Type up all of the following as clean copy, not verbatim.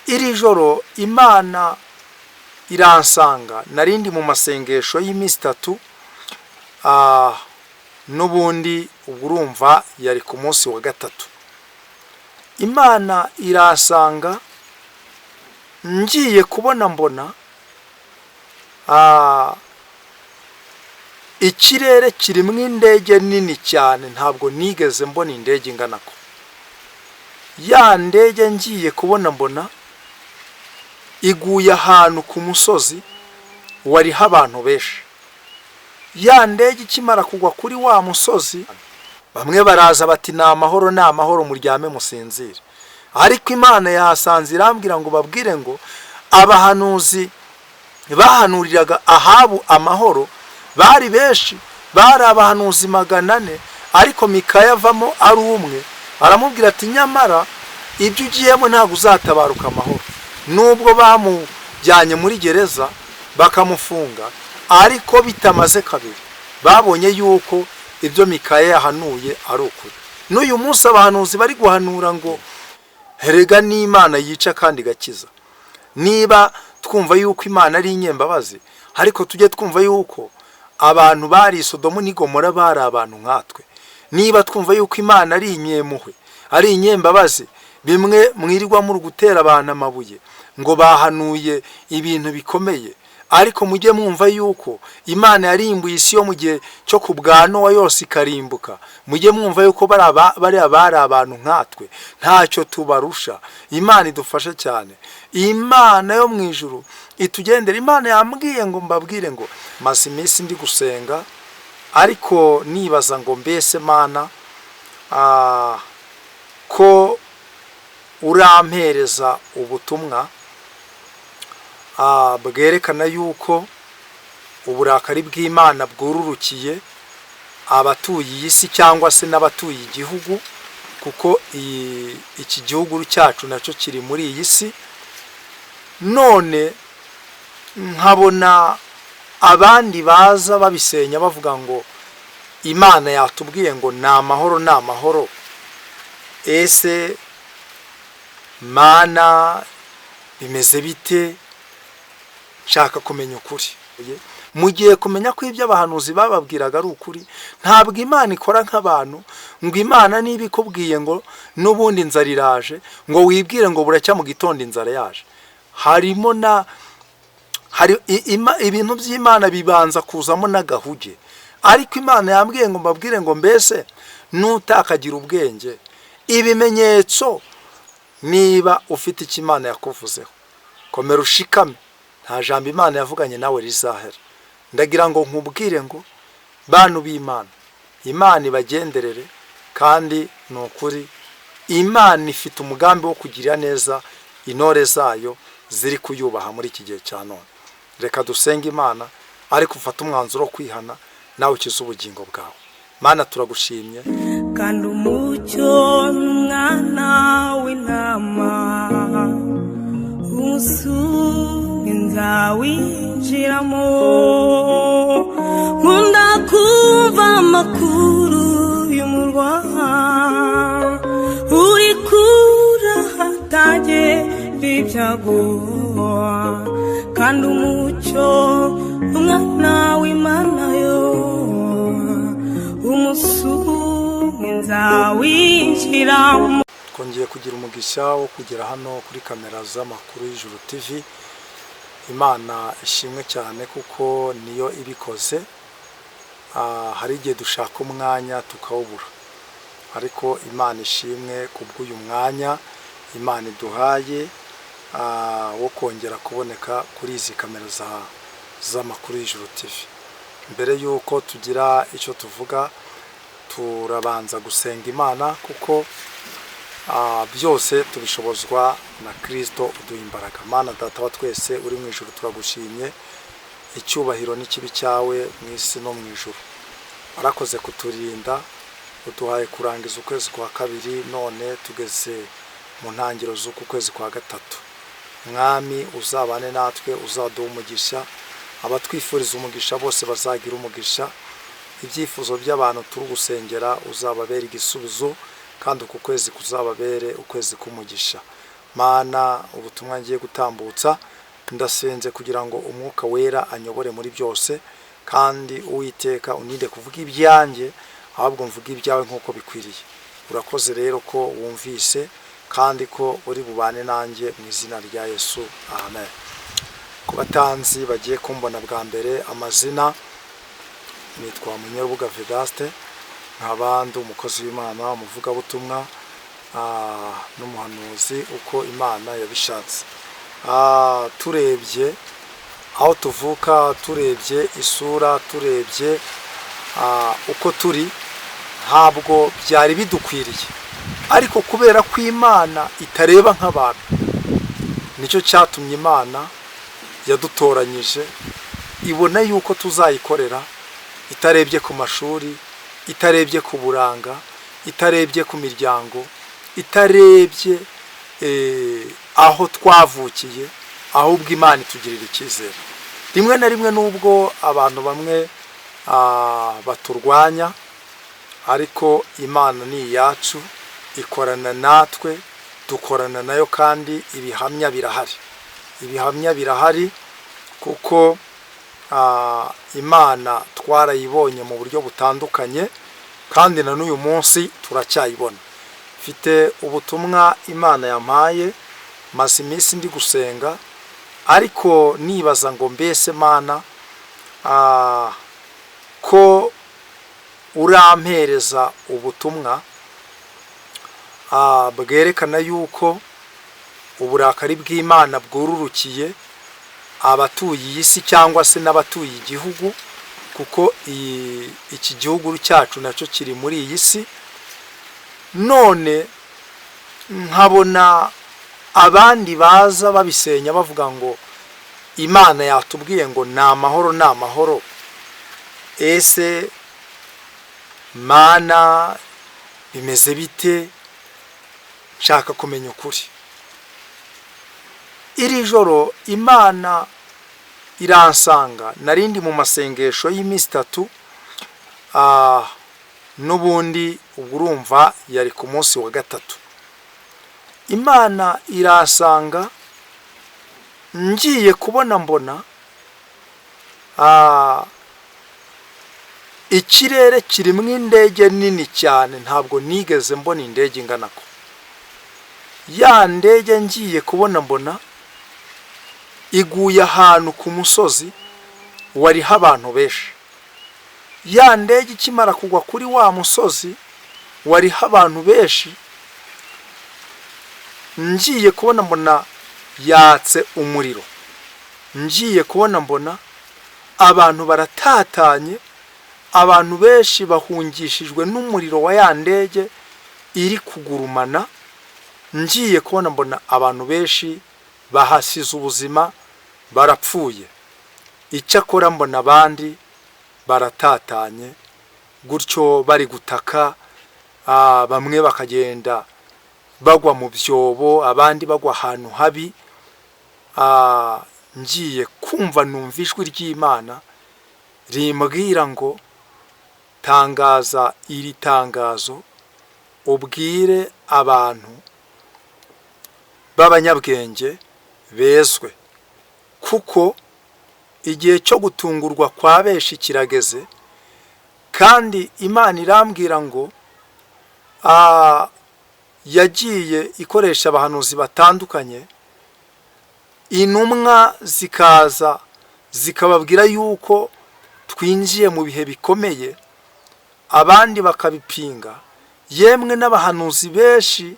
Iri joro Imana iransanga, narindi mu masengesho y'iminsi 3, n'ubundi ubwo urumva yari ku munsi wa gatatu. Imana iransanga, ngiye kubona mbona ikirere kirimo indege nini cyane. Ntabwo nigeze mbona indege ingana ko ya ndege. Ngiye kubona mbona iguye ahantu ku musozi wariho abantu benshi. Ya ndege ikimara kugwa kuri wa musozi, bamwe baraza bati: "Ni amahoro, ni amahoro, muryame musinzire." Ariko Imana yahasanze, irambwira ngo babwire ngo abahanuzi bahanuriraga Ahabu amahoro bari benshi, bari abahanuzi 400, ariko Mikaya avamo ari umwe, aramubwira ati: "Nyamara ibyo ugiyemo ntabwo uzatabaruka amahoro." Nubwo bamujyanye muri gereza bakamufunga, ariko bitamaze kabiri babonye yuko ibyo Mikaya yahanuye ari ukuri. N'uyu munsi abahanuzi bari guhanura ngo herega n'Imana yica kandi igakiza. Niba twumva yuko Imana ari inyembabazi, ariko tujye twumva yuko abantu bari i Sodomu n'i Gomora bari abantu nkatwe. Niba twumva yuko Imana ari inyempuhwe, ari inyembabazi, bimwe mwirirwa muri gutera abantu amabuye ngo bahanuye ibintu bikomeye, ariko mujye mwumva yuko Imana yarimbuye isi yo mu gihe cyo ku bwa Nowa yose ikarimbuka. Mujye mwumva yuko bariya bari abantu nkatwe, ntacyo tubarusha. Imana idufashe cyane, Imana yo mu ijuru itugendere. Imana yambwiye ngo mbabwire ngo maze iminsi ndi gusenga, ariko nibaza ngo: "Mbese Mana, ko urampereza ubutumwa bwerekana yuko uburakari bw'Imana bwururukiye abatuye iyi si cyangwa se n'abatuye igihugu, kuko iki gihugu cyacu nacyo kiri muri iyi si, none nkabona abandi baza babisenya bavuga ngo Imana yatubwiye ngo ni amahoro, ni amahoro. Ese Mana, bimeze bite? Nshaka kumenya ukuri." Mugiye kumenya ko ibyo abahanuzi bababwiraga ari ukuri. Ntabwo Imana ikora nk'abantu, ngo Imana niba ikubwiye ngo n'ubundi inzara iraje, ngo wibwire ngo buracya mu gitondo inzara yaje. Harimo na hari ibintu by'Imana bibanza kuzamo n'agahuge. Ariko Imana yambwiye ngo mbabwire ngo: "Mbese nutakagira ubwenge ibimenyetso, niba ufite icyo Imana yakuvuzeho, komera ushikame, nta jambo Imana yavuganye nawe rizahera." Ndagira ngo nkubwire ngo bantu b'Imana, Imana ibagenderere, kandi ni ukuri Imana ifite umugambi wo kugirira neza intore zayo ziri kuyubaha muri iki gihe cya none. Reka dusenge Imana, ariko ufate umwanzuro wo kwihana, nawe ukize ubugingo bwawe. Mana, turagushimye. Kandi umucyo n'umwana w'intama, umusumwe nzawinjiramo. Nkunda kumva amakuru y'umurwa uri kure ahatagera ibyago, kandi umucyo umwana w'Imana yo, umusumwe nzawinjiramo. Twongeye kugira umugisha wo kugera hano kuri kamera z'amakuru y'Ijuru TV. Imana ishimwe cyane kuko niyo ibikoze. Hari igihe dushaka umwanya tukawubura, ariko Imana ishimwe kubw'uyu mwanya Imana iduhaye wo kongera kuboneka kuri izi kamera z'amakuru y'Ijuru TV. Mbere y'uko tugira icyo tuvuga, turabanza gusenga Imana, kuko byose tubishobozwa na Kirisito uduha imbaraga. Mana Data wa twese uri mu ijuru, turagushimye. Icyubahiro n'ikibe cyawe mu isi no mu ijuru. Warakoze kuturinda, uduhaye kurangiza ukwezi kwa kabiri, none tugeze mu ntangiriro z'uku kwezi kwa gatatu. Mwami, uzabane natwe, uzaduha umugisha. Abatwifuriza umugisha bose bazagira umugisha. Ibyifuzo by'abantu turi gusengera uzababera igisubizo, kandi uku kwezi kuzababere ukwezi k'umugisha. Mana, ubutumwa ngiye gutambutsa, ndasenze kugira ngo Umwuka Wera anyobore muri byose, kandi Uwiteka uninde kuvuga ibyanjye, ahubwo mvuge ibyawe nk'uko bikwiriye. Urakoze rero ko wumvise kandi ko uri bubane nanjye, mu izina rya Yesu, amen. Ku batanzi bagiye kumbona bwa mbere, amazina nitwa Munyarubuga Vedaste, nkaba ndi umukozi w'Imana, umuvugabutumwa n'umuhanuzi uko Imana yabishatse. Turebye aho tuvuka, turebye isura, turebye uko turi, ntabwo byari bidukwiriye, ariko kubera ko Imana itareba nk'abantu, nicyo cyatumye Imana yadutoranyije, ibona yuko tuzayikorera itarebye ku mashuri, itarebye ku buranga, itarebye ku miryango, itarebye aho twavukiye, ahubwo Imana itugirira icyizere. Rimwe na rimwe, nubwo abantu bamwe baturwanya, ariko Imana ni iyacu, ikorana natwe, dukorana nayo, kandi ibihamya birahari. Ibihamya birahari kuko Imana twarayibonye mu buryo butandukanye, kandi na n'uyu munsi turacyayibona. Mfite ubutumwa Imana yampaye. Maze iminsi ndi gusenga, ariko nibaza ngo: "Mbese Mana, ko urampereza ubutumwa bwerekana yuko uburakari bw'Imana bwururukiye abatuye iyi si cyangwa se n'abatuye igihugu, kuko iki gihugu cyacu nacyo kiri muri iyi si, none nkabona abandi baza babisenya bavuga ngo Imana yatubwiye ngo ni amahoro, ni amahoro. Ese Mana, bimeze bite?" Nshaka kumenya ukuri. Iri joro Imana iransanga, narindi mu masengesho y'iminsi 3, n'ubundi ubwo urumva yari ku munsi wa gatatu. Imana irasanga, ngiye kubona mbona ikirere kirimo indege nini cyane. Ntabwo nigeze mbona indege ingana ko ya ndege. Ngiye kubona mbona iguye ahantu ku musozi wariho abantu benshi. Ya ndege ikimara kugwa kuri wa musozi wariho abantu benshi, ngiye kubona mbona yatse umuriro. Ngiye kubona mbona abantu baratatanye, abantu benshi bahungishijwe n'umuriro wa ya ndege iri kugurumana. Ngiye kubona mbona abantu benshi bahasize ubuzima, barapfuye. Icyakora mbona abandi baratatanye gutyo, bari gutaka, bamwe bakagenda bagwa mu byobo, abandi bagwa ahantu habi. Ngiye kumva numva ijwi ry'Imana rimbwira ngo: "Tangaza iri tangazo, ubwire abantu b'abanyabwenge bezwe, kuko igihe cyo gutungurwa kwa benshi kirageze." Kandi Imana irambwira ngo yagiye ikoresha abahanuzi batandukanye, intumwa zikaza zikababwira yuko twinjiye mu bihe bikomeye, abandi bakabipinga, yemwe n'abahanuzi benshi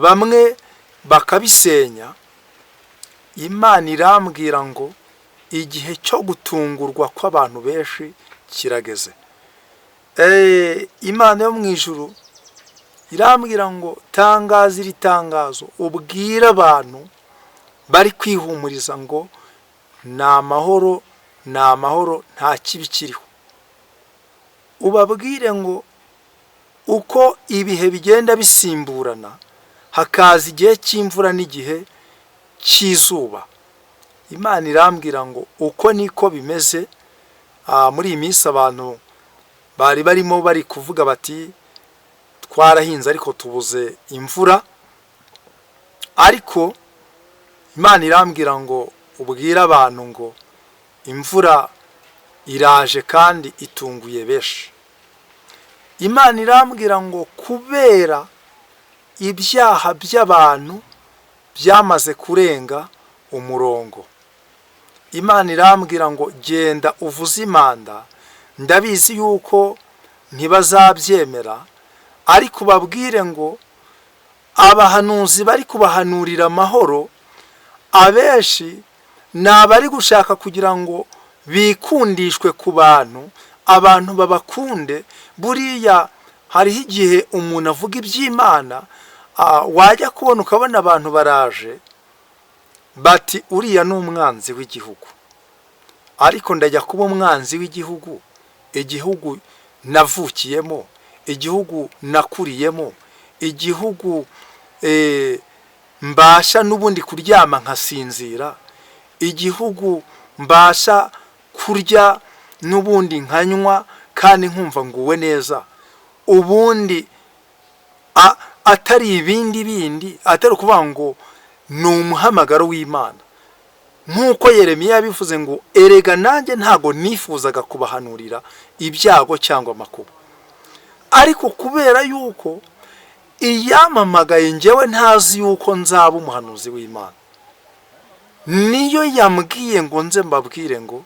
bamwe bakabisenya. Imana irambwira ngo igihe cyo gutungurwa kw'abantu benshi kirageze. Imana yo mu ijuru irambwira ngo: "Tangaza iri tangazo, ubwire abantu bari kwihumuriza ngo ni amahoro, ni amahoro, nta kibi kiriho. Ubabwire ngo uko ibihe bigenda bisimburana, hakaza igihe cy'imvura n'igihe cy'izuba." Imana irambwira ngo uko niko bimeze. Muri iyi minsi abantu bari barimo bari kuvuga bati: "Twarahinze ariko tubuze imvura." Ariko Imana irambwira ngo ubwire abantu ngo imvura iraje kandi itunguye benshi. Imana irambwira ngo kubera ibyaha by'abantu byamaze kurenga umurongo, Imana irambwira ngo genda uvuze impanda. Ndabizi yuko ntibazabyemera, ariko ubabwire ngo abahanuzi bari kubahanurira amahoro abenshi ni abari gushaka kugira ngo bikundishwe ku bantu, abantu babakunde. Buriya hariho igihe umuntu avuga iby'Imana, wajya kubona ukabona abantu baraje bati uriya ni umwanzi w'igihugu. Ariko ndajya kuba umwanzi w'igihugu, igihugu navukiyemo, igihugu nakuriyemo, igihugu mbasha n'ubundi kuryama nkasinzira, igihugu mbasha kurya n'ubundi nkanywa kandi nkumva nguwe neza, ubundi atari ibindi bindi, atari ukuvuga ngo ni umuhamagaro w'Imana. Nk'uko Yeremiya yabivuze ngo erega nanjye ntago nifuzaga kubahanurira ibyago cyangwa amakuba, ariko kubera yuko iyamamagaye njyewe ntazi yuko nzaba umuhanuzi w'Imana, niyo yambwiye ngo nze mbabwire ngo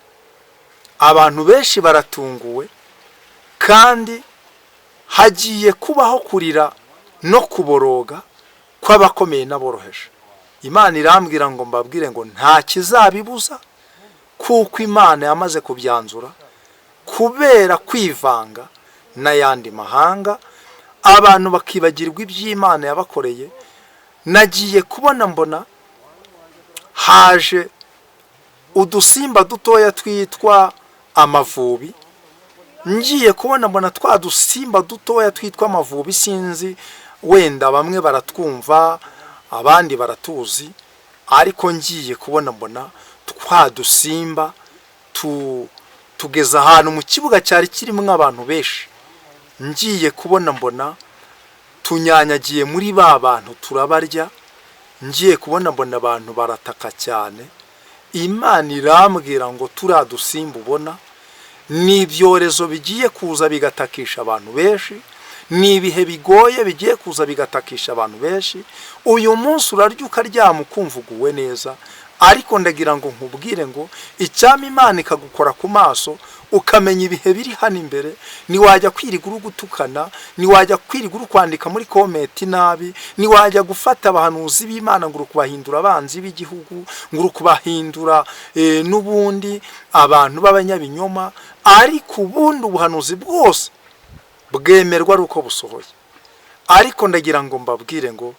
abantu benshi baratunguwe kandi hagiye kubaho kurira no kuboroga kw'abakomeye n'aboroheje. Imana irambwira ngo mbabwire ngo nta kizabibuza, kuko Imana yamaze kubyanzura. Kubera kwivanga n'ayandi mahanga, abantu bakibagirwa iby'Imana yabakoreye. Nagiye kubona mbona haje udusimba dutoya twitwa amavubi. Ngiye kubona mbona twa dusimba dutoya twitwa amavubi, sinzi wenda bamwe baratwumva abandi baratuzi, ariko ngiye kubona mbona twa dusimba tugeze ahantu mu kibuga cyari kirimo abantu benshi. Ngiye kubona mbona tunyanyagiye muri ba bantu turabarya. Ngiye kubona mbona abantu barataka cyane. Imana irambwira ngo turiya dusimba ubona ni ibyorezo bigiye kuza bigatakisha abantu benshi, ni ibihe bigoye bigiye kuza bigatakisha abantu benshi. Uyu munsi urarya ukaryama ukumva uguwe neza, ariko ndagira ngo nkubwire ngo icyama Imana ikagukora ku maso ukamenya ibihe biri hano imbere. Ntiwajya kwirirwa uri gutukana, ntiwajya kwirirwa uri kwandika muri comment nabi, ntiwajya gufata abahanuzi b'Imana ngo uri kubahindura abanzi b'igihugu, ngo uri kubahindura n'ubundi abantu b'abanyabinyoma. Ariko ubundi ubuhanuzi bwose bwemerwa ari uko busohoye. Ariko ndagira ngo mbabwire ngo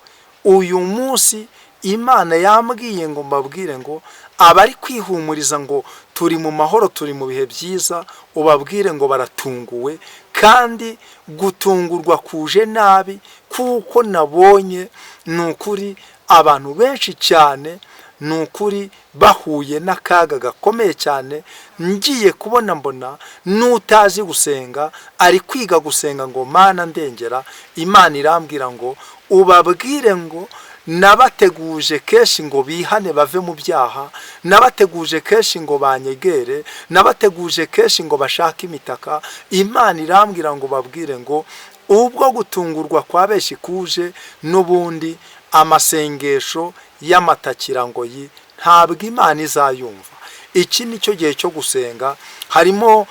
uyu munsi Imana yambwiye ngo mbabwire ngo abari kwihumuriza ngo turi mu mahoro, turi mu bihe byiza, ubabwire ngo baratunguwe kandi gutungurwa kuje nabi, kuko nabonye ni ukuri abantu benshi cyane ni ukuri bahuye n'akaga gakomeye cyane. Ngiye kubona mbona n'utazi gusenga ari kwiga gusenga ngo Mana ndengera. Imana irambwira ngo ubabwire ngo nabateguje kenshi ngo bihane bave mu byaha, nabateguje kenshi ngo banyegere, nabateguje kenshi ngo bashake imitaka. Imana irambwira ngo babwire ngo ubwo gutungurwa kwa benshi kuje, n'ubundi amasengesho y'amatakirangoyi ntabwo Imana izayumva. Iki ni cyo gihe cyo gusenga. Harimo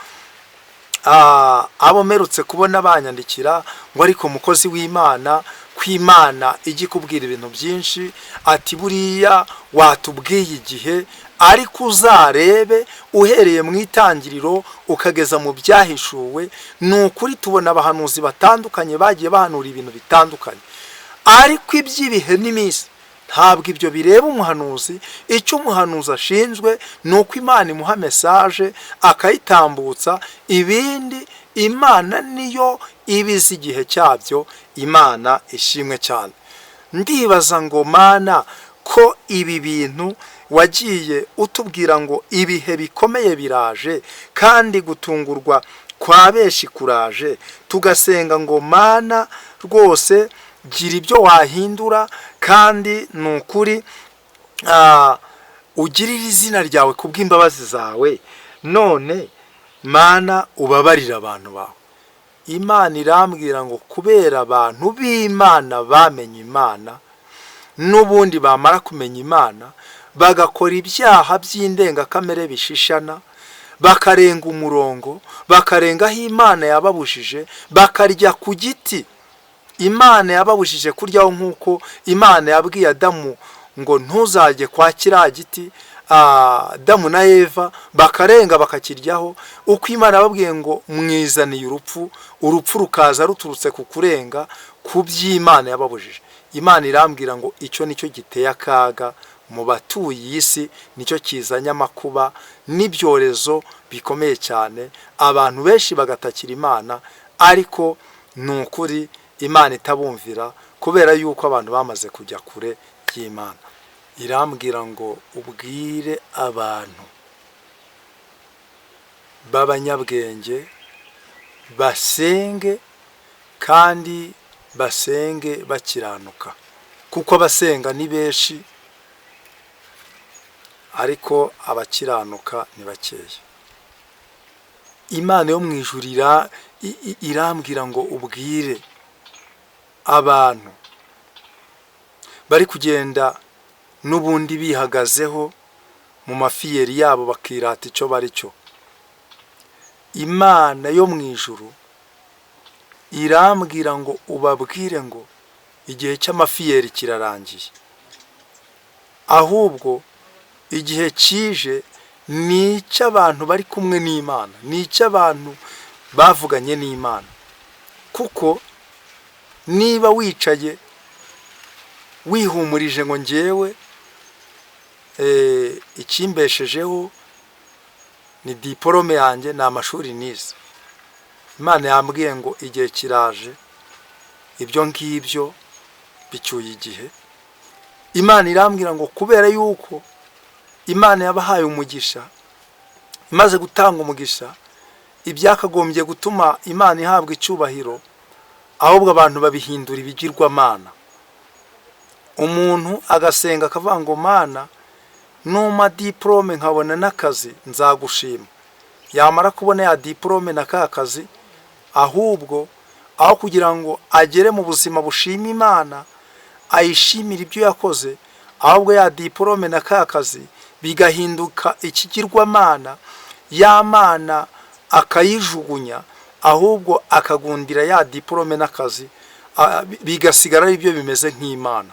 abo mperutse kubona banyandikira ngo ariko umukozi w'Imana, ko Imana ijya ikubwira ibintu byinshi, ati buriya watubwiye igihe. Ariko uzarebe uhereye mu Itangiriro ukageza mu Byahishuwe, ni ukuri tubona abahanuzi batandukanye bagiye bahanura ibintu bitandukanye, ariko iby'ibihe n'iminsi ntabwo ibyo bireba umuhanuzi. Icyo umuhanuzi ashinzwe ni uko Imana imuha message akayitambutsa, ibindi Imana niyo ibizi igihe cyabyo. Imana ishimwe cyane. Ndibaza ngo Mana, ko ibi bintu wagiye utubwira ngo ibihe bikomeye biraje kandi gutungurwa kwa benshi kuraje, tugasenga ngo Mana rwose. Gira ibyo wahindura, kandi ni ukuri ugirire izina ryawe kubw'imbabazi zawe. None Mana, ubabarire abantu bawe." Imana irambwira ngo kubera abantu b'Imana bamenye Imana, n'ubundi bamara kumenya Imana bagakora ibyaha by'indengakamere bishishana, bakarenga umurongo, bakarenga aho Imana yababujije, bakarya ku giti Imana yababujije kuryaho, nk'uko Imana yabwiye Adamu ngo ntuzajye kwa kiriya giti, Adamu na Eva bakarenga bakakiryaho. Uko Imana yababwiye ngo mwizaniye urupfu, urupfu rukaza ruturutse ku kurenga ku by'Imana yababujije. Imana irambwira ngo icyo nicyo giteye akaga mu batuye iyi si, nicyo kizanye amakuba n'ibyorezo bikomeye cyane, abantu benshi bagatakira Imana, ariko ni ukuri Imana itabumvira, kubera yuko abantu bamaze kujya kure y'Imana. Irambwira ngo ubwire abantu b'abanyabwenge basenge, kandi basenge bakiranuka, kuko abasenga ni benshi ariko abakiranuka ni bakeya. Imana yo mu ijuru irambwira ngo ubwire abantu bari kugenda n'ubundi bihagazeho mu mafiyeri yabo, bakirata icyo bari cyo. Imana yo mu ijuru irambwira ngo ubabwire ngo igihe cy'amafiyeri kirarangiye, ahubwo igihe kije ni icy'abantu bari kumwe n'Imana, ni icy'abantu bavuganye n'Imana. Kuko niba wicaye wihumurije ngo ngewe ikimbeshejeho ni diporome yanjye, ni amashuri nize, Imana yambwiye ngo igihe kiraje, ibyo ngibyo bicyuye igihe. Imana irambwira ngo kubera yuko Imana yabahaye umugisha, imaze gutanga umugisha, ibyakagombye gutuma Imana ihabwa icyubahiro, ahubwo abantu babihindura ibigirwamana. Umuntu agasenga akavuga ngo "Mana, numpa diporome nkabona n'akazi nzagushima." Yamara kubona ya diporome na ka kazi, ahubwo aho kugira ngo agere mu buzima bushima Imana, ayishimire ibyo yakoze, ahubwo ya diporome na ka kazi bigahinduka ikigirwamana, ya Mana akayijugunya, ahubwo akagundira ya diporome n'akazi, bigasigara ari byo bimeze nk'Imana.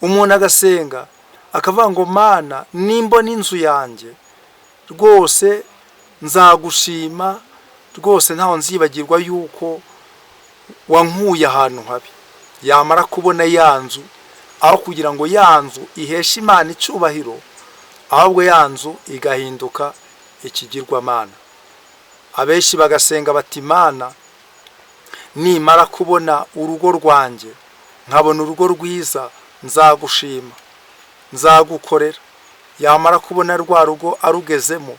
Umuntu agasenga akavuga ngo "Mana, nimbona inzu yanjye rwose nzagushima, rwose ntaho nzibagirwa yuko wankuye ahantu habi." Yamara kubona ya nzu, aho kugira ngo ya nzu iheshe Imana icyubahiro, ahubwo ya nzu igahinduka ikigirwamana. Abenshi bagasenga bati "Imana, nimara kubona urugo rwanjye, nkabona urugo rwiza, nzagushima, nzagukorera." Yamara kubona rwa rugo arugezemo,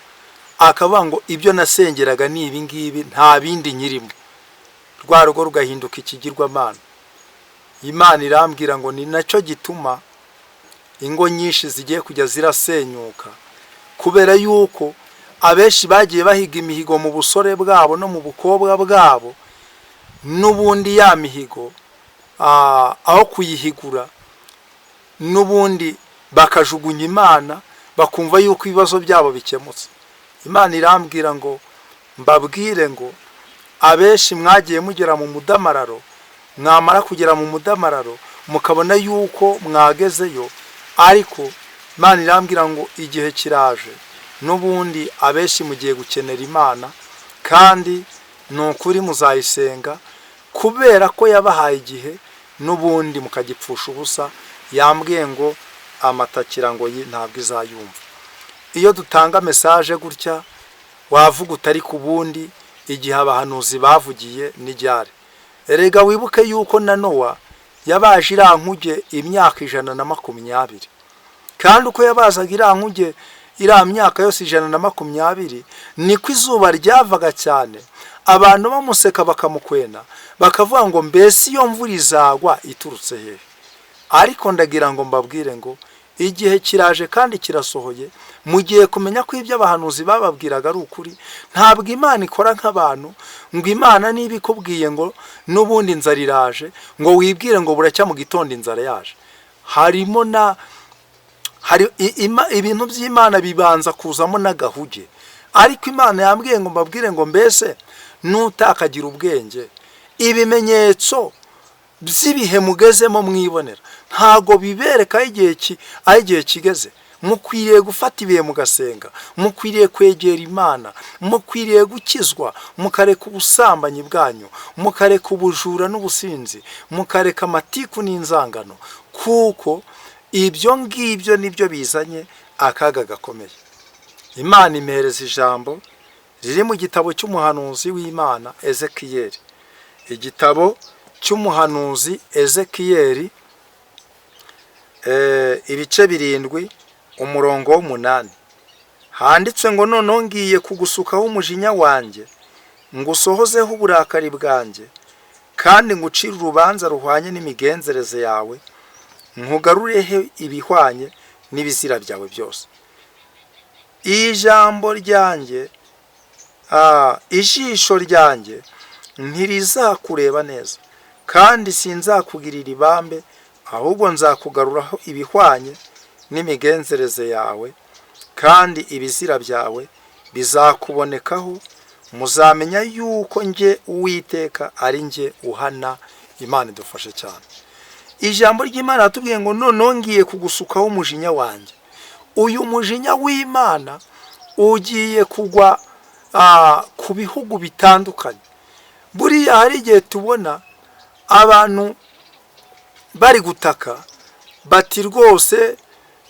akavuga ngo ibyo nasengeraga ni ibi ngibi, nta bindi nyirimo. Rwa rugo rugahinduka ikigirwamana. Imana irambwira ngo ni nacyo gituma ingo nyinshi zigiye kujya zirasenyuka, kubera yuko abenshi bagiye bahiga imihigo mu busore bwabo no mu bukobwa bwabo, n'ubundi ya mihigo aho kuyihigura, n'ubundi bakajugunya Imana, bakumva yuko ibibazo byabo bikemutse. Imana irambwira ngo mbabwire ngo abenshi mwagiye mugera mu mudamararo, mwamara kugera mu mudamararo mukabona yuko mwagezeyo, ariko Imana irambwira ngo igihe kiraje, n'ubundi abenshi mugiye gukenera Imana, kandi ni ukuri muzayisenga, kubera ko yabahaye igihe n'ubundi mukagipfusha ubusa. Yambwiye ngo amatakirangoyi ntabwo izayumva. Iyo dutanga message gutya, wavuga utari ku bundi igihe abahanuzi bavugiye n'iryari? Erega wibuke yuko na Nowa yabaje iriya nkuge imyaka 120, kandi uko yabazaga iriya nkuge Iriya myaka yose 120 niko izuba ryavaga cyane, abantu bamuseka bakamukwena, bakavuga ngo mbese iyo mvura izagwa iturutse hehe? Ariko ndagira ngo mbabwire ngo igihe kiraje kandi kirasohoye, mugiye kumenya ko ibyo abahanuzi bababwiraga ari ukuri. Ntabwo Imana ikora nk'abantu, ngo Imana niba ikubwiye ngo n'ubundi inzara iraje, ngo wibwire ngo buracya mu gitondo inzara yaje. Harimo na hari ibintu by'Imana bibanza kuzamo n'agahuge. Ariko Imana yambwiye ngo mbabwire ngo mbese nutakagira ubwenge, ibimenyetso by'ibihe mugezemo mwibonera ntago bibereka aho igihe kigeze. Mukwiriye gufata ibihe mugasenga, mukwiriye kwegera Imana, mukwiriye gukizwa, mukareka ubusambanyi bwanyu, mukareka ubujura n'ubusinzi, mukareka amatiku n'inzangano, kuko ibyo ngibyo nibyo bizanye akaga gakomeye. Imana impereza ijambo riri mu gitabo cy'umuhanuzi w'Imana Ezekiyeli, igitabo cy'umuhanuzi Ezekiyeli, ibice 7, umurongo w'8, handitse ngo noneho ngiye kugusukaho umujinya wanjye, ngusohozeho uburakari bwanjye, kandi ngucire urubanza ruhwanye n'imigenzereze yawe, nkugarureho ibihwanye n'ibizira byawe byose. Ijambo ryanjye, ijisho ryanjye ntirizakureba neza, kandi sinzakugirira ibambe, ahubwo nzakugaruraho ibihwanye n'imigenzereze yawe, kandi ibizira byawe bizakubonekaho. Muzamenya yuko njye Uwiteka ari njye uhana. Imana idufashe cyane. Ijambo ry'Imana ratubwiye ngo noneho ngiye kugusukaho umujinya wanjye. Uyu mujinya w'Imana ugiye kugwa ku bihugu bitandukanye. Buriya hari igihe tubona abantu bari gutaka bati rwose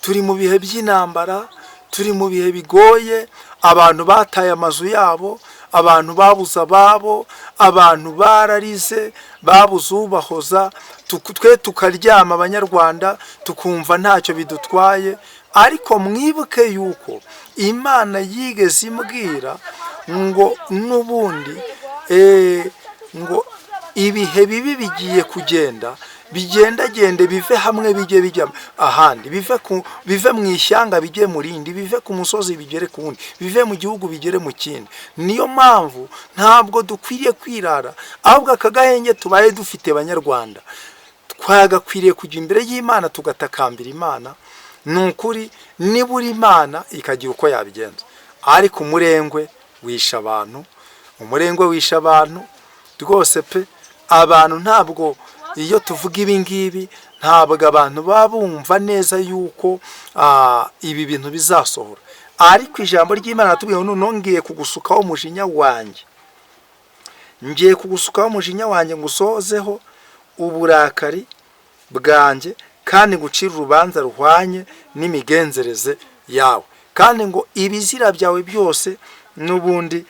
turi mu bihe by'intambara, turi mu bihe bigoye, abantu bataye amazu yabo, abantu babuze ababo, abantu bararize, babuze ubahoza, twe tukaryama Abanyarwanda tukumva ntacyo bidutwaye. Ariko mwibuke yuko Imana yigeze imbwira ngo n'ubundi ngo ibihe bibi bigiye kugenda bigendagende, bive hamwe bijye bijya ahandi, bive mu ishyanga bijye mu rindi, bive ku musozi bigere ku wundi, bive mu gihugu bigere mu kindi. Niyo mpamvu ntabwo dukwiriye kwirara, ahubwo aka gahenge tubaye dufite Banyarwanda twagakwiriye kujya imbere y'Imana tugatakambira Imana. Ni ukuri nibura Imana ikagira uko yabigenza. Ariko umurengwe wisha abantu, umurengwe wisha abantu rwose pe. Abantu ntabwo, iyo tuvuga ibi ngibi, ntabwo abantu baba bumva neza yuko ibi bintu bizasohora. Ariko ijambo ry'Imana ratubwiye ngo noneho ngiye kugusukaho umujinya wanjye, ngiye kugusukaho umujinya wanjye, ngusohozeho uburakari bwanjye, kandi ngucire urubanza ruhwanye n'imigenzereze yawe, kandi ngo ibizira byawe byose n'ubundi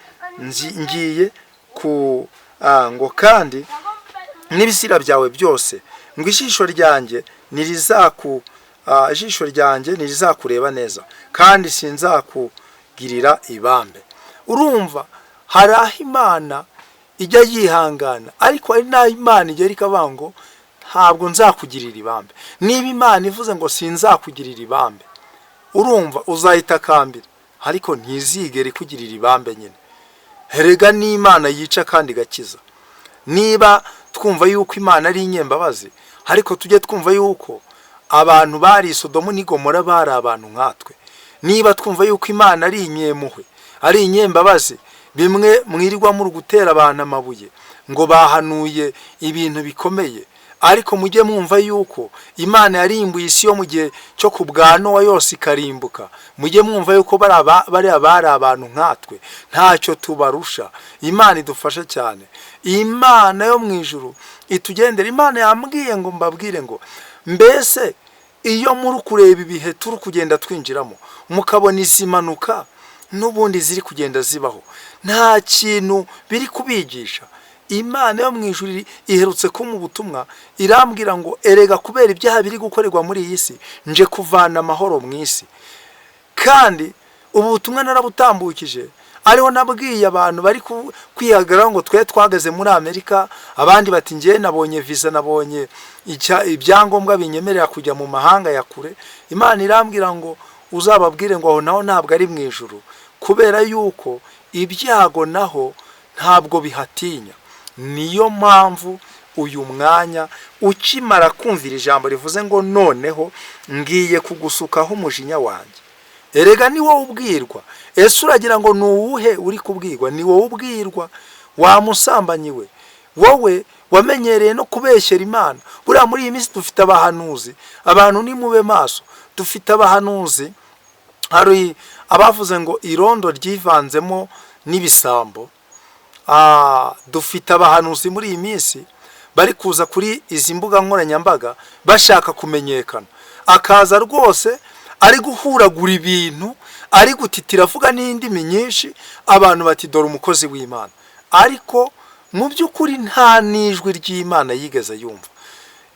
ngiye ku ngo kandi n'ibizira byawe byose, ngo ijisho ryanjye ntirizakureba neza, kandi sinzakugirira ibambe. Urumva hari aho Imana ijya yihangana, ariko hari n'aho Imana igera ikavuga ngo ntabwo nzakugirira ibambe. Niba Imana ivuze ngo sinzakugirira ibambe, urumva uzayitakambira, ariko ntizigere ikugirira ibambe nyine. Herega n'Imana yica kandi igakiza. Niba twumva yuko Imana ari inyembabazi, ariko tujye twumva yuko abantu bari i Sodomu n'i Gomora bari abantu nkatwe. Niba twumva yuko Imana ari inyempuhwe, ari inyembabazi, bimwe mwirirwa muri gutera abantu amabuye ngo bahanuye ibintu bikomeye, ariko mujye mwumva yuko Imana yarimbuye isi yo mu gihe cyo ku bwa Nowa yose ikarimbuka. Mujye mwumva yuko bariya bari abantu nkatwe, ntacyo tubarusha. Imana idufashe cyane, Imana yo mu ijuru itugendere. Imana yambwiye ngo mbabwire ngo mbese iyo muri kureba ibihe turi kugenda twinjiramo, mukabona izi mpanuka n'ubundi ziri kugenda zibaho, nta kintu biri kubigisha? Imana yo mu ijuru iherutse kumpa ubutumwa, irambwira ngo erega kubera ibyaha biri gukorerwa muri iyi si, nje kuvana amahoro mu isi. Kandi Ubu butumwa narabutambukije, ariho nabwiye abantu bari kwihagararaho ngo twe twageze muri Amerika, abandi bati njye nabonye visa, nabonye ibyangombwa binyemerera kujya mu mahanga ya kure. Imana irambwira ngo uzababwire ngo aho naho ntabwo ari mu ijuru, kubera yuko ibyago naho ntabwo bihatinya. Niyo mpamvu uyu mwanya ukimara kumvira ijambo rivuze ngo noneho ngiye kugusukaho umujinya wanjye, erega ni wowe ubwirwa. Ese uragira ngo ni uwuhe uri kubwirwa? Ni wowe ubwirwa, wa musambanyi we, wowe wamenyereye no kubeshyera Imana. Buriya muri iyi minsi dufite abahanuzi, abantu nimube maso, dufite abahanuzi. Hari abavuze ngo irondo ryivanzemo n'ibisambo. Dufite abahanuzi muri iyi minsi bari kuza kuri izi mbuga nkoranyambaga bashaka kumenyekana, akaza rwose ari guhuragura ibintu, ari gutitira, avuga n'indimi nyinshi, abantu bati dore umukozi w'Imana, ariko mu by'ukuri nta n'ijwi ry'Imana yigeze yumva,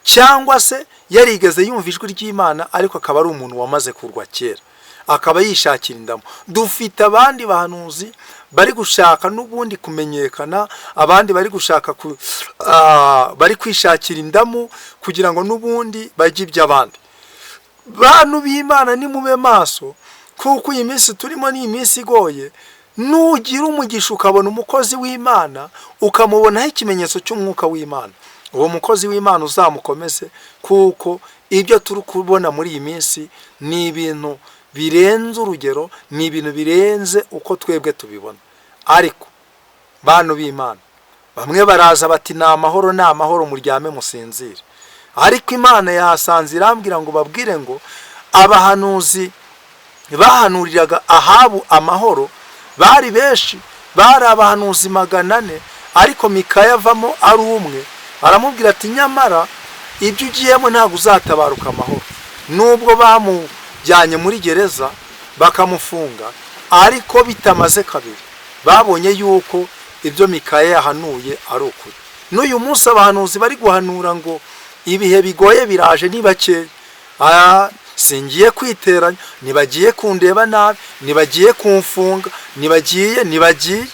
cyangwa se yarigeze yumva ijwi ry'Imana ariko akaba ari umuntu wamaze kurwa kera, akaba yishakira indamu. Dufite abandi bahanuzi bari gushaka n'ubundi kumenyekana, abandi bari gushaka bari kwishakira indamu kugira ngo n'ubundi bajye iby'abandi. Bantu b'Imana, nimube maso, kuko iyi minsi turimo ni iminsi igoye. Nugira umugisha ukabona umukozi w'Imana, ukamubonaho ikimenyetso cy'umwuka w'Imana, uwo mukozi w'Imana uzamukomeze, kuko ibyo turi kubona muri iyi minsi ni ibintu birenze urugero, ni ibintu birenze uko twebwe tubibona. Ariko bantu b'Imana, bamwe baraza bati ni amahoro, ni amahoro, muryame musinzire, ariko Imana yasanze irambwira ngo babwire ngo abahanuzi bahanuriraga Ahabu amahoro bari benshi, bari abahanuzi 400, ariko Mikaya avamo ari umwe, aramubwira ati nyamara ibyo ugiyemo ntabwo uzatabaruka amahoro. Nubwo bamujyanye muri gereza bakamufunga, ariko bitamaze kabiri babonye yuko ibyo Mikaya yahanuye ari ukuri. N'uyu munsi abahanuzi bari guhanura ngo ibihe bigoye biraje ni bakeya. Singiye kwiteranya, ntibagiye kundeba nabi, ntibagiye kumfunga, ntibagiye, ntibagiye,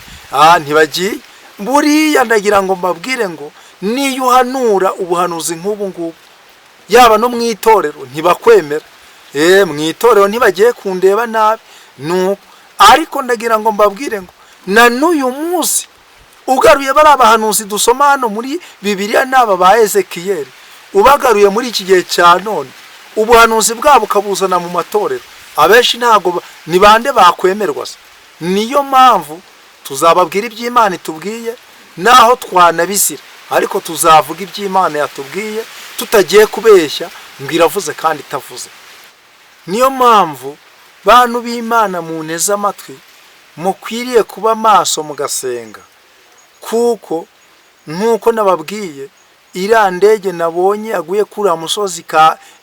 ntibagiye. Buriya ndagira ngo mbabwire ngo niyo uhanura ubuhanuzi nk'ubu ngubu, yaba no mu itorero ntibakwemera. Mu itorero ntibagiye kundeba nabi nuko, ariko ndagira ngo mbabwire ngo na n'uyu munsi ugaruye bari abahanuzi dusoma hano muri Bibiliya n'aba ba Ezekiyeli, ubagaruye muri iki gihe cya none, ubuhanuzi bwabo ukabuzana mu matorero, abenshi ntabwo ni bande bakwemerwa se? Niyo mpamvu tuzababwira iby'Imana itubwiye, naho twanabizira, ariko tuzavuga iby'Imana yatubwiye tutagiye kubeshya ngo iravuze kandi itavuze. Niyo mpamvu bantu b'Imana munteze amatwi, mukwiriye kuba maso mugasenga, kuko nk'uko nababwiye, iriya ndege nabonye yaguye kuri uriya musozi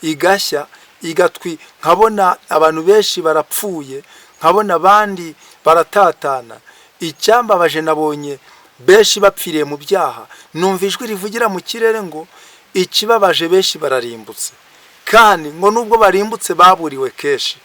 igashya igatwi, nkabona abantu benshi barapfuye, nkabona abandi baratatana. Icyambabaje, nabonye benshi bapfiriye mu byaha. Numva ijwi rivugira mu kirere ngo ikibabaje benshi bararimbutse, kandi ngo nubwo barimbutse baburiwe kenshi.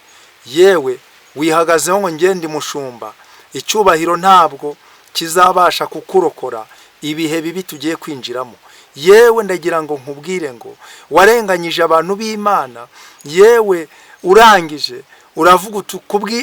Yewe wihagazeho ngo ngende mushumba, icyubahiro ntabwo kizabasha kukurokora ibihe bibi tugiye kwinjiramo. Yewe ndagira ngo nkubwire ngo warenganyije abantu b'Imana, yewe urangije uravuga uti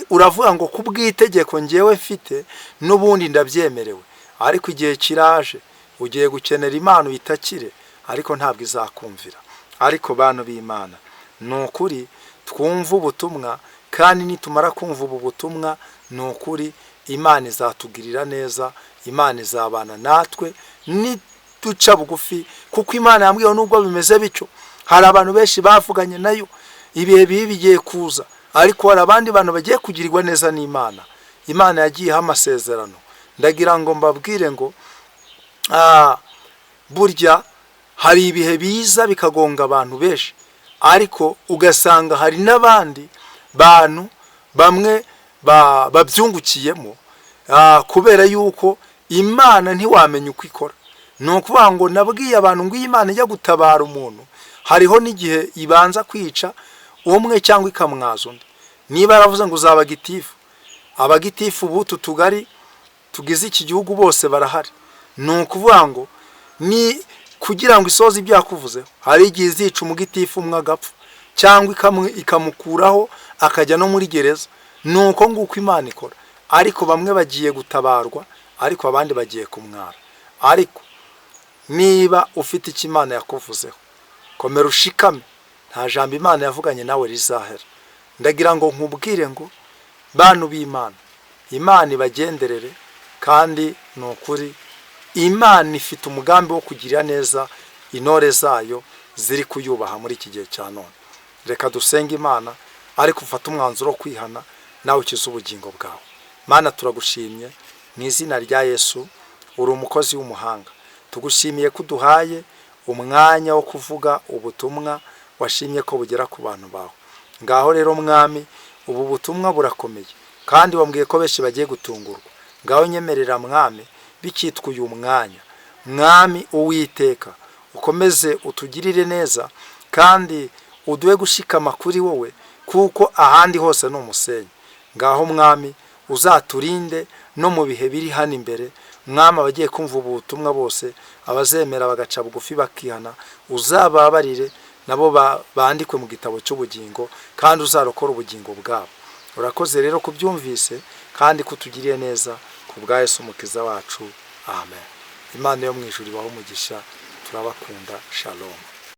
uravuga ngo kubw'itegeko ngewe mfite n'ubundi ndabyemerewe, ariko igihe kiraje ugiye gukenera Imana uyitakire, ariko ntabwo izakumvira. Ariko bantu b'Imana, ni ukuri twumve ubutumwa, kandi nitumara kumva ubu butumwa, ni ukuri Imana izatugirira neza, Imana izabana natwe niduca bugufi, kuko Imana yambwiye nubwo bimeze bityo, hari abantu benshi bavuganye nayo, ibihe bibi bigiye kuza, ariko hari abandi bantu bagiye kugirirwa neza n'Imana. Imana yagiyeho amasezerano. Ndagira ngo mbabwire ngo burya hari ibihe biza bikagonga abantu benshi, ariko ugasanga hari n'abandi bantu bamwe babyungukiyemo, kubera yuko Imana ntiwamenya uko ikora. Ni ukuvuga ngo nabwiye abantu ngo iyo Imana ijya gutabara umuntu, hariho n'igihe ibanza kwica umwe cyangwa ikamwaza undi. Niba yaravuze ngo uzaba gitifu, Abagitifu b'utu tugari tugize iki gihugu bose barahari. Ni ukuvuga ngo ni kugira ngo isoze ibyo yakuvuzeho, hari igihe izica umugitifu umwe agapfa, cyangwa ikamukuraho akajya no muri gereza. Ni uko nguko Imana ikora. Ariko bamwe bagiye gutabarwa, ariko abandi bagiye kumwara. Ariko niba ufite icyo Imana yakuvuzeho, komera ushikame, nta jambo Imana yavuganye nawe rizahera. Ndagira ngo nkubwire ngo bantu b'Imana, Imana ibagenderere, kandi ni ukuri Imana ifite umugambi wo kugirira neza intore zayo ziri kuyubaha muri iki gihe cya none. Reka dusenge Imana, ariko ufate umwanzuro wo kwihana, nawe ukize ubugingo bwawe. Mana, turagushimye mu izina rya Yesu, uri umukozi w'umuhanga. Tugushimiye ko uduhaye umwanya wo kuvuga ubutumwa washimye ko bugera ku bantu bawe. Ngaho rero Mwami, ubu butumwa burakomeye, kandi wambwiye ko benshi bagiye gutungurwa. Ngaho nyemerera Mwami, bikitwa uyu mwanya, Mwami Uwiteka, ukomeze utugirire neza kandi uduhe gushikama kuri wowe, kuko ahandi hose ni umusenyi. Ngaho Mwami, uzaturinde no mu bihe biri hano imbere. Mwami, abagiye kumva ubu butumwa bose, abazemera bagaca bugufi bakihana, uzababarire nabo bandikwe mu gitabo cy'ubugingo, kandi uzarokore ubugingo bwabo. Urakoze rero kubyumvise kandi kutugiriye neza, ku bwa Yesu Umukiza wacu, amen. Imana yo mu ijuru ibahe umugisha, turabakunda. Shalom.